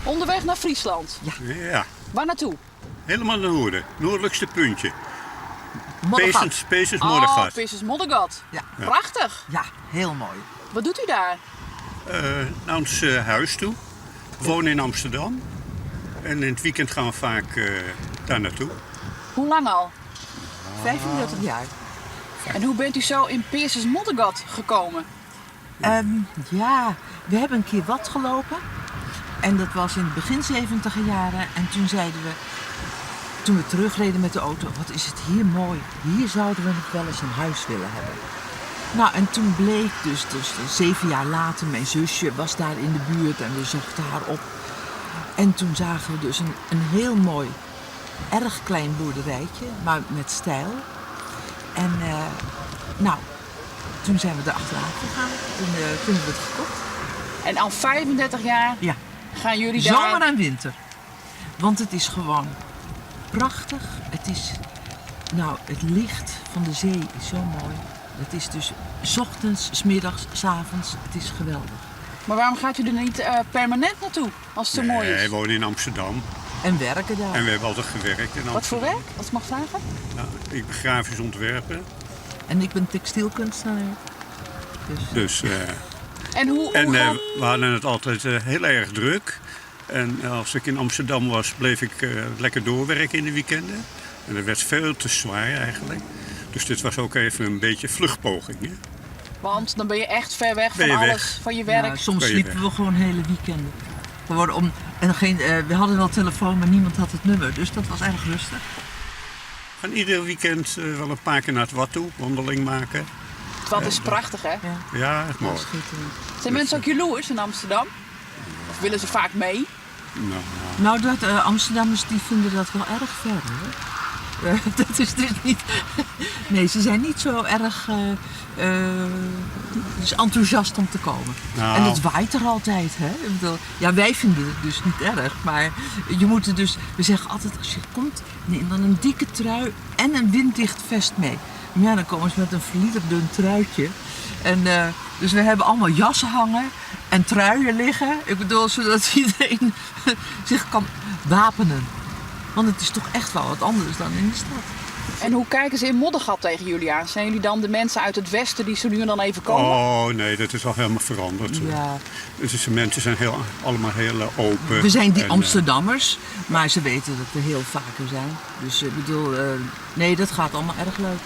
Onderweg naar Friesland. Ja. Ja. Waar naartoe? Helemaal naar noorden. Noordelijkste puntje. Moddergat. Peasens, Peasens Oh, Moddergat. Peasens-Moddergat. Ja. Prachtig. Ja, heel mooi. Wat doet u daar? Naar ons huis toe. We wonen in Amsterdam. En in het weekend gaan we vaak daar naartoe. Hoe lang al? 35 jaar. En hoe bent u zo in Peasens-Moddergat gekomen? Ja, we hebben een keer wat gelopen. En dat was in het begin 70 jaren. En toen zeiden we, toen we terugreden met de auto, wat is het hier mooi. Hier zouden we nog wel eens een huis willen hebben. En toen bleek dus 7 jaar later, mijn zusje was daar in de buurt en we zochten haar op. En toen zagen we dus een heel mooi, erg klein boerderijtje, maar met stijl. En toen zijn we er achteraan gegaan. Toen hebben we het gekocht. En al 35 jaar Ja. gaan jullie daar... Zomer en winter. Want het is gewoon prachtig. Het licht van de zee is zo mooi. Het is dus 's ochtends, 's middags, 's avonds. Het is geweldig. Maar waarom gaat u er niet permanent naartoe als het zo mooi is? Nee, we wonen in Amsterdam. En werken daar. En we hebben altijd gewerkt in Wat voor Amsterdam. werk, als ik mag vragen? Ik ben grafisch ontwerper. En ik ben textielkunstenaar. Dus. En hoe gaat We hadden het altijd heel erg druk. En als ik in Amsterdam was, bleef ik lekker doorwerken in de weekenden. En dat werd veel te zwaar eigenlijk. Dus dit was ook even een beetje vluchtpoging. Hè? Want dan ben je echt ver weg Ben van je weg. alles, van je werk. Ja, soms Ben je sliepen weg. we gewoon hele weekenden. We worden om, en geen we hadden wel telefoon, maar niemand had het nummer. Dus dat was erg rustig. We gaan ieder weekend wel een paar keer naar het Wad toe, wandeling maken. Het Wad is prachtig, hè? Ja. Ja, dat is mooi. Ja, schitterend. Zijn mensen ook jaloers in Amsterdam? Of willen ze vaak mee? Nou, Dat Amsterdammers die vinden dat wel erg ver, hoor. Dat is dus niet... Nee, ze zijn niet zo erg dus enthousiast om te komen. En het waait er altijd, hè? Wij vinden het dus niet erg, maar je moet er dus... We zeggen altijd, als je komt, neem dan een dikke trui en een winddicht vest mee. Maar dan komen ze met een vliederdun truitje. En dus we hebben allemaal jassen hangen en truien liggen. Zodat iedereen zich kan wapenen. Want het is toch echt wel wat anders dan in de stad. En hoe kijken ze in Moddergat tegen jullie aan? Zijn jullie dan de mensen uit het westen die zo nu en dan even komen? Oh nee, dat is al helemaal veranderd. Dus de mensen zijn allemaal heel open. We zijn die Amsterdammers, maar ze weten dat we heel vaker zijn. Dus nee, dat gaat allemaal erg leuk.